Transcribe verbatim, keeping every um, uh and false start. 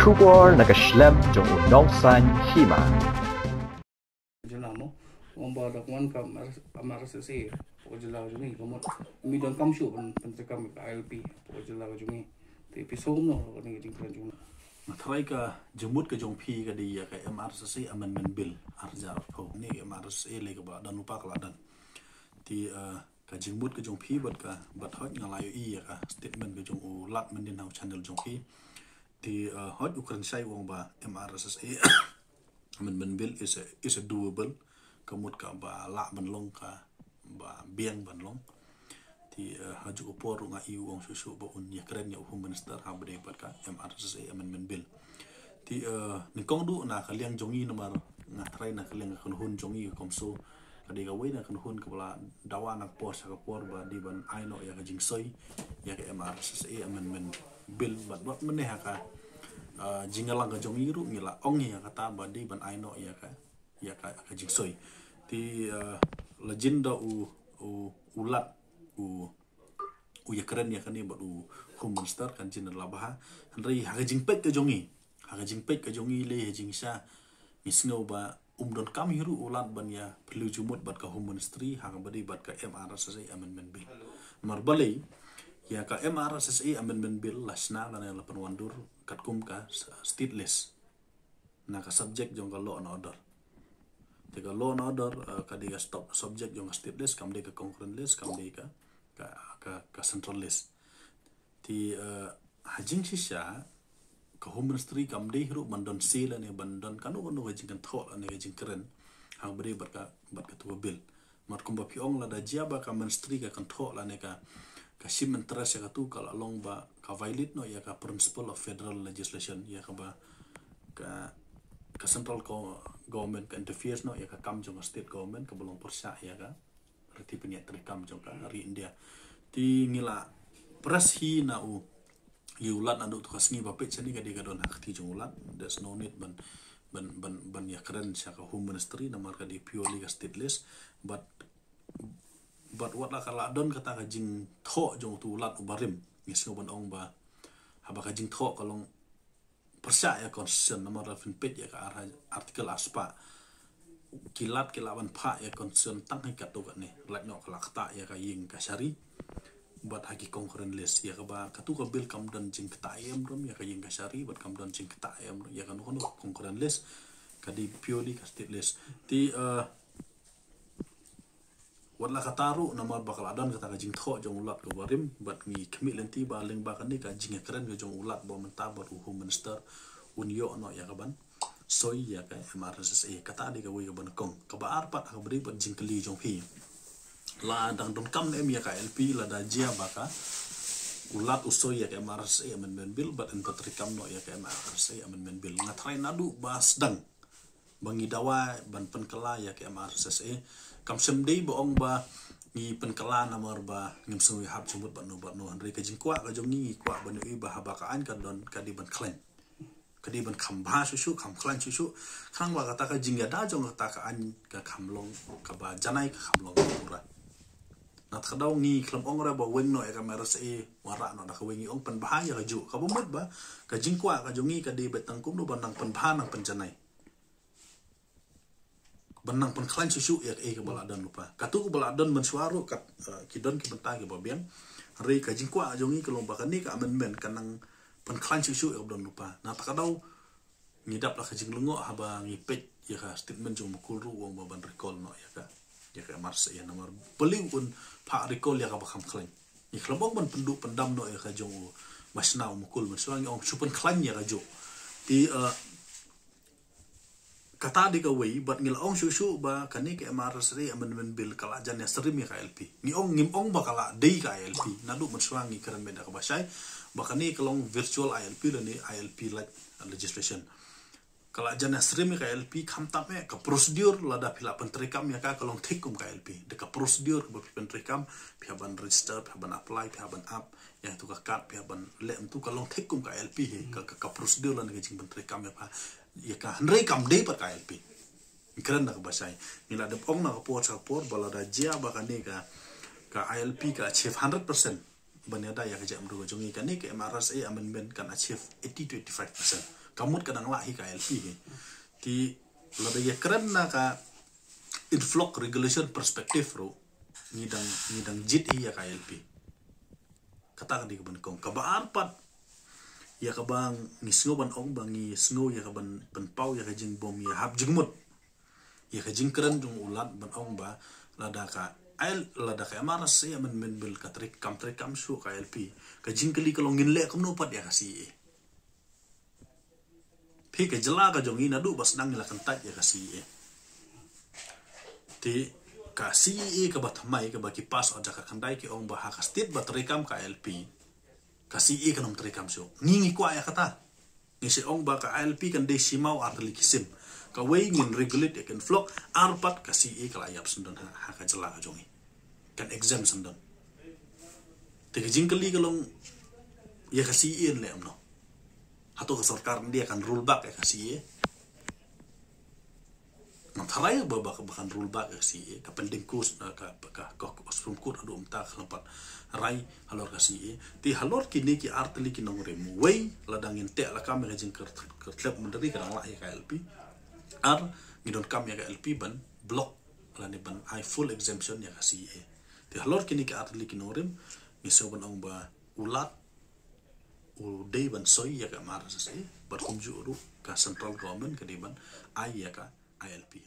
Khubor na ka shlem jong u nongsan hima. Jylla mo, wan ba da wan ka M R S S A, pok jylla jong ngi, ka mut mi don kam shuh ban, ban treikam ka I L P, pok jylla jong ngi. Te phi sngewthuh no, ka ni ka jingkren jong ngi. Nga tharai ka jingmut ka jong phi ka dei ïa ka M R S S A Amendment Bill, ar hajar arphew. Ni ka M R S S A lei kaba don lypa ka la don. Te, eh, ka jingmut ka jong phi bad ka, bad hoi nga la ïohi ïa ka statement ka jong u Lat Myndin ha u channel jong phi. Te, eh, hoi u kren shai u ong ba M R S S A Amendment Bill is a, is a doable. Ka mut kaba lah ban long, kaba biang ban long. Te, eh, ha juh ka por ruh nga ïohi u ong shuh shuh ba un ïakren ïa u Home Minister ha ba dei bad ka M R S S A Amendment Bill. Te, eh, nyngkong duh na ka liang jong ngi namar nga tharai na ka liang ka kynhun jong ngi ka CoMSO, ka dei kawei na ka kynhun kaba la dawa na ka por sha ka por ba dei ban ai noh ïa ka jingsoi ïa ka M R S S A Amendment Bill, bad wat mynne ha ka, eh, jingïalang ka jong ngi ruh ngi la ong ïa kata ba dei ban ai noh ïa ka, ïa ka, ka jingsoi. Te, eh, la jin da u, u, u Lat, u, u ïakren ïa kane bad u Home Minister kan jin la bha. Hynrei ha ka jingpeit ka jong ngi, ha ka jingpeit ka jong ngi lei ha jingshisha, ngi sngew ba um don kam hi ruh u Lat ban ïa phylliew jingmut bad ka Home Ministry ha kaba dei bad ka M R S S A Amendment Bill. Namar balei, ïa ka M R S S A Amendment Bill la shna lane la pynwandur katkum ka s-, state list na ka subject jong ka law and order. Te ka law and order, eh, ka dei ka stop subject jong ka state list, kam dei ka concurrent list, kam dei ka, ka, ka, ka central list. Te, eh, ha jingshisha ka Home Ministry kam dei hi ruh ban don say lane ban don kano kano ka jingkynthoh lane ka jingkren ha kaba dei bad ka, bad katu ka bill. Namar kumba phi ong lada jia ba ka Ministry ka kynthoh lane ka, ka shim interest ïa katu, ka la long ba ka violate noh ïa ka principle of federal legislation, ïa kaba ka, ka central go-, government ka interferes noh ïa ka kam jong ka state government kaba long pyrshah ïa ka riti pynïaid treikam jong ka ri India. Te ngi la press hi na u, ïa u Lat naduh tu ka sngi ba peit shane ka dei ka don ha ka kti jong u Lat. There's no need ban, ban, ban, ban ïakren sha ka Home Ministry namar ka dei purely ka state list. But, but wat la ka la don kata ka jingthoh jong utu u Lat uba rim, ngi sngew ban ong ba haba ka jingthoh ka long pyrshah ïa constitution namar la phin peit ïa ka ar-, article arspah. Ki Lat ki lah ban phah ïa constitution tang hi katto katne. Lait noh ka la ktah ïa ka ïing kashari bad ha ki concurrent list. Ïa kaba katu ka bill kam don jingktah em rum ïa ka ïing kashari bad kam don jingktah em rum ïa kano kano ka concurrent list. Ka dei purely ka state list. Te, eh, wat la kata ruh namar ba ka la don kata ka jingthoh jong u Lat kaba rim, bad ngi khmih lynti ba lyngba kane ka jingïakren ka jong u Lat ba mynta bad u Home Minister un ïoh noh ïa ka ban soi ïa ka M R S S A. Kata dei kawei kaba nyngkong. Kaba ar pat ha kaba dei bad jingkylli jong phi, la dang donkam ne em ïa ka I L P lada jia ba ka u Lat u soi ïa ka M R S S A Amendment Bill bad yn pyntreikam noh ïa ka M R S S A Amendment Bill? Nga tharai naduh ba sdang ba ngi dawa ban pynkylla ïa ka M R S S A, kam shym dei ba ong ba ngi pynkylla namar ba ngim sngew ïahap jingmut bad no bad no. Hynrei ka jingkwah ka jong ngi, ngi kwah ban ïohi ba haba ka aiñ ka don ka dei ban khlaiñ, ka dei ban kham bha shuh shuh, kham khlaiñ shuh shuh. Khnang ba kata ka jingïada jong kata ka aiñ ka kham long kaba janai, ka kham long kaba pura. Na kata ka daw ngi khlem ong re ba weng noh ïa ka M R S S A, wanrah noh da kawei, ngi ong pynbha ïa kajuh. Kaba mut ba ka jingkwah ka jong ngi ka dei ba tang kumno ban nang pynbha nang pynjanai, ban nang pynkhlaiñ shuh shuh ïa kaei kaba la don lypa. Katu kaba la don mynshuwa ruh kat, eh, ki don ki bynta kiba biang. Hynrei ka jingkwah jong ngi ka long ba kane ka amendment kan nang pynkhlaiñ shuh shuh ïa kaba don lypa. Na kata ka daw ngi dap la ka jinglyngngoh haba ngi peit ïa ka statement jong u Mukul ruh u ong ba ban recall noh ïa ka, ïa ka M R S S A, namar balei un phah recall ïa kaba kham khlaiñ. Ngi khlem ong ban pynduh pyndam noh ïa ka jong u mashna u Mukul, mynshuwa ngi ong shu pynkhlaiñ ïa kajuh. Te, eh, kata dei kawei, bad ngi la ong shuh shuh ba kane ka M R S S A Amendment Bill ka la jan ïasyriem ïa ka I L P. Ngi ong, ngim ong ba ka la dei ka I L P. Naduh mynshuwa ngi kren beit da kaba shai ba kane ka long virtual I L P lane I L P like legislation. Ka la jan ïasyriem ïa ka I L P, khamtam eh ka procedure lada phi la pyntreikam ïa ka, ka long thik kum ka I L P. Da ka procedure kaba phi pyntreikam, phi hap ban register, phi hap ban apply, phi hap ban ap ïa tu ka card, phi hap ban leh tu, ka long thik kum ka I L P hi, ka, ka, ka procedure lane ka jingpyntreikam ïa ka, ïa ka, hynrei kam dei pat ka I L P. Ngi kren da kaba shai. Ngi la dep ong na ka por sha ka por ba lada jia ba kane ka, ka I L P ka achieve hundred percent ban ïada ïa ka jaitbynriew ka jong ngi, kane ka M R S S A amendment kan achieve eighty to eighty-five percent. Ka mut ka dang lah hi ka I L P hi. Te lada ïa kren na ka influx regulation perspective ruh, ngi dang, ngi dang jied hi ïa ka I L P. Kata ka dei ka ban kong. Kaba ar pat, ïa kaba ngi sngew ban ong ba ngi sngew ïa ka ban pynpaw ïa ka jingbym ïahap jingmut, ïa ka jingkren jong u Lat ban ong ba lada ka I L, lada ka M R S S A amendment bill ka trei kam, trei kam shuh ka I L P, ka jingkylli ka long ngin leh kumno pat ïa ka C A A. Phi, ka jylla ka jong ngi naduh ba sdang ngi la kyntait ïa ka C A A. Te ka C A A kaba thymmai kaba ki pass ha ka jaka khyndai ki ong ba ha ka state ba trei kam ka I L P, ka C A A kan ym trei kam shuh. Ngi, ngi kwah ïa kata. Ngi sa ong ba ka I L P kan dei shi maw ar tylli ki sim. Kawei, ngin regulate ïa ka influx, ar pat ka C A A ka la ïap syndon ha, ha ka jylla ka jong ngi. Kan exempt syndon. Te ka jingkylli ka long, ïa ka C A A yn leh kumno? Hato ka sorkar India kan roll back ïa ka C A A? Ngan tharai ba, ba, ba kan roll back ïa ka C A A, ka pending case, eh, ka, ka, ka, ka Supreme Court haduh mynta ka la pat rai halor ka C A A. Te halor kine ki ar tylli ki nongrim, wei, lada ngin teh lakam ïa ka jingkyrthlep myntri ka dang lah ïa ka I L P. Ar, ngi donkam ïa ka I L P ban block lane ban ai full exemption ïa ka C A A. Te halor kine ki ar tylli ki nongrim, ngi sngew ban ong ba u Lat u dei ban soi ïa ka M R S S A, bad kumjuh ruh ka central government ka dei ban ai ïa ka I L P.